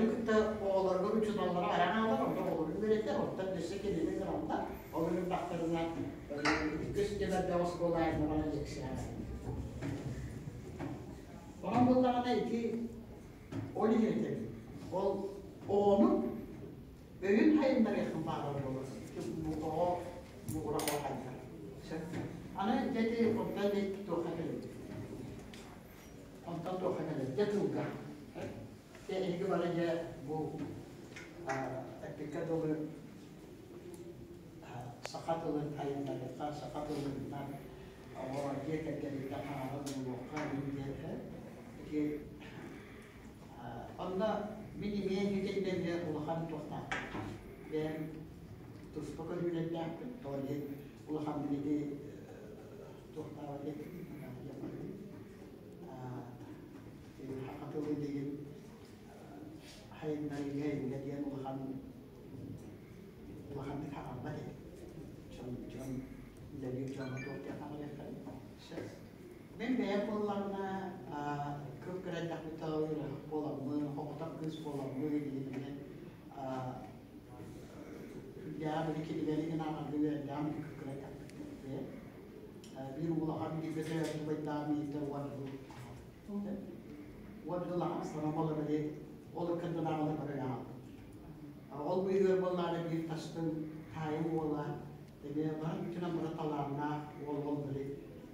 Оҕолорун кытта оҕолорго учууталлара араҥаалар, онно оҕолорун үөрэтэр, оттон өссө кинини гыналлар. Ол ыҥырдахтарына иккис түмэрдээх оскуола айаннаҕына лекция Онон буоллаҕына ити ол иһин этэбин. Ол оҕону өйүн хайыннарыаххын баҕарар буолар. Оҕо мугура оҕо хайдар. Аны дьэ ити онтон туохха кэлэбит? Онтон туохха кэлэбит? Дьэ тылга. Дьэ эһиги бары дьэ бу эппиккэ дылы саха тылын айыннарыахха, саха тылынан оҕо дьиэ кэргэниттэн хаҥаҕын булуохха диэн ити онно мин эмиэ итиннэ улахан туохтаахпын. Бэйэм туспа көрүүлэрдээхпин. Тоҕо диэн улахан ити туохтааҕа диэн саха тылы диэн хайыннарыыга иннэ диэн улахан улаханнык хаалбат этим. Дьон дьон үлэлиир дьоҥҥо туох диэн хаалыахтарай? Мин бэйэм буоллаҕына кып-кыра эрдэхпиттэн ыарыһах буоламмын, хоҕотох кыыс буоламмын диэн үрдээҕи били кинигэни гына ааҕарга үөрэннэҕим кып-кыра эрдэхпиттэн. Биир улахан бииргэ төрөөбүт убайдаах миитэ 10 жыл 10 жыл аҕам буола били ол ыккардынааҕылар бары ааҕабыт. Ол быыһыгар буоллаҕына биир тастыҥ таайым уола эмиэ бары бүтүнэн бары талааннаах уол ол били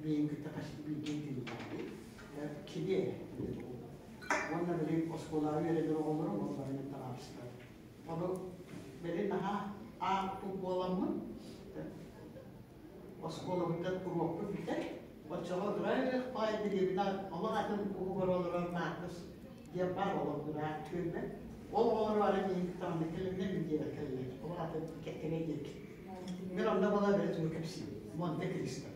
миигин кытта почти бииргэ иитиллээбит. Кини уонна били оскуолаҕа үөрэнэр оҕолорум ол бары мин табаарыстарым. Ону били наһаа аахпыт буоламмын оскуолабыттан уруокпут бүтэр. Оччоҕо ыраах баай дэриэбинэ олох атын уһугар олорор Маакыс диэн баар олох ыраах түөлбэ. Ол оҕолору ары миигин кытта маннык кэлиннэр мин диэбэт кэллилэр. Олох атын кэккэлэй диэки. Мин онно буола били тугу кэпсиибин. Монте Кристо.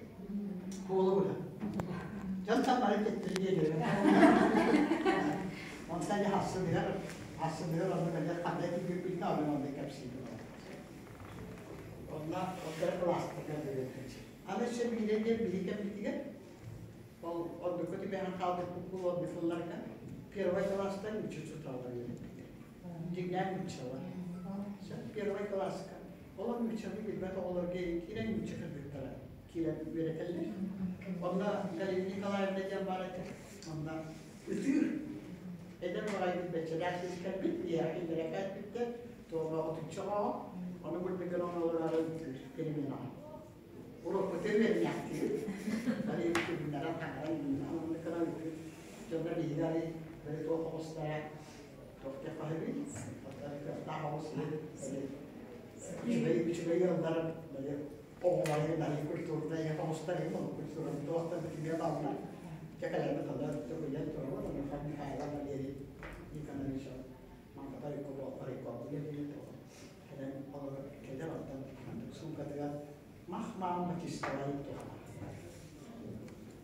Куолу быһа. Дьонтон бары кэттири диэн Онтон дьэ хассыныгар, хассыныгар онно кэлэр ханна тиийбиппин онно манна кэпсиибин. Онно оттор кылаастарга үөрэтээччи. Аны өссө биирэ диэн биһи кэммитигэр ол оннукка түбэһэн хаалбыппыт буолуо оннук сылларга первай кылаастан үчү учууталлар үөрэппиттэр. Дьиҥнээх нууччалар. Первай кылааска. Ол нууччалыы билбэт оҕолорго киирэн нуучча кыргыттара киирэн үөрэтэллэр. Онно Галина Николаевна диэн баар этэ. Онно ытыыр эдэр баҕайы билбэтчэлээх киһи кэлбит, ийэҕэ киллэрэ кэлбиттэр. Туоба отучча оҕо, ону курдук оҥолору переменаҕа. Уруккутун үөрэнээхтиир. Бары күннэрэ таҥара оннук гынан дьоннор биһиги ары бары туох оҕустара туох диэх баһыгый кыахтаах оҕус үчүгэй үчүгэй ыаллар бары оҕолору бары культурнай оҕустар культураны туохтан бүтүнүө бааллар дьэ кэлэрбит аны төгүлэн турабыт онуоха Михайлов Валерий Никонович Кэлэн олорор кэлэр оттон суумкатыгар мах-маам батисталай туһалаах.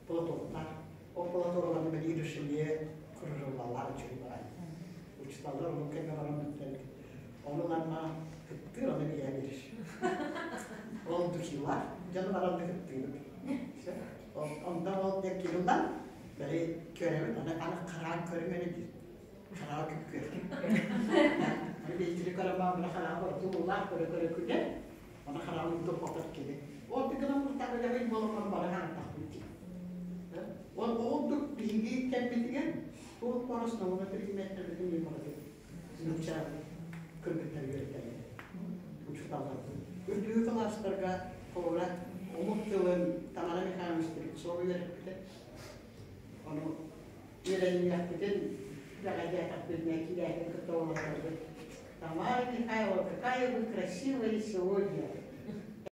Платоктар. Ол платоктарын бэлиир решение кружевалар үчүгэй барай. Учуталлар оннук кэмҥэ баран бүттэлик. Ону ыланна кыттыыр, ону биһэ биэрэр. Ол духилар, дьону баран да кыттыыбыт. Онтон ол диэн кириллан, бэри көрөбүт, аны аны хараан көрүҥ диир. Хараҕа күккүөр. Биһиги көрө хараҕа ордуулаах көрө-көрө күлэр. Аны хараҕын туппатар кини. Ол гынан муртаҕыгабын буолан бары хаантахпыт дии. Ол ордук биһиги кэммитигэр туох порос наумна предметтэрбитин мен барытын нуучча кыргыттар үөрэтэллэр. Учууталларбыт. Үрдүкү кылаастарга холобура омук тылын Тамара Михайловна Стрельцова үөрэппитэ. Ону үөрэниэхпитин бэҕэдээтэхпитинэ киирээкин кытта олордорбут. Тамара Михайловна, какая вы красивая сегодня!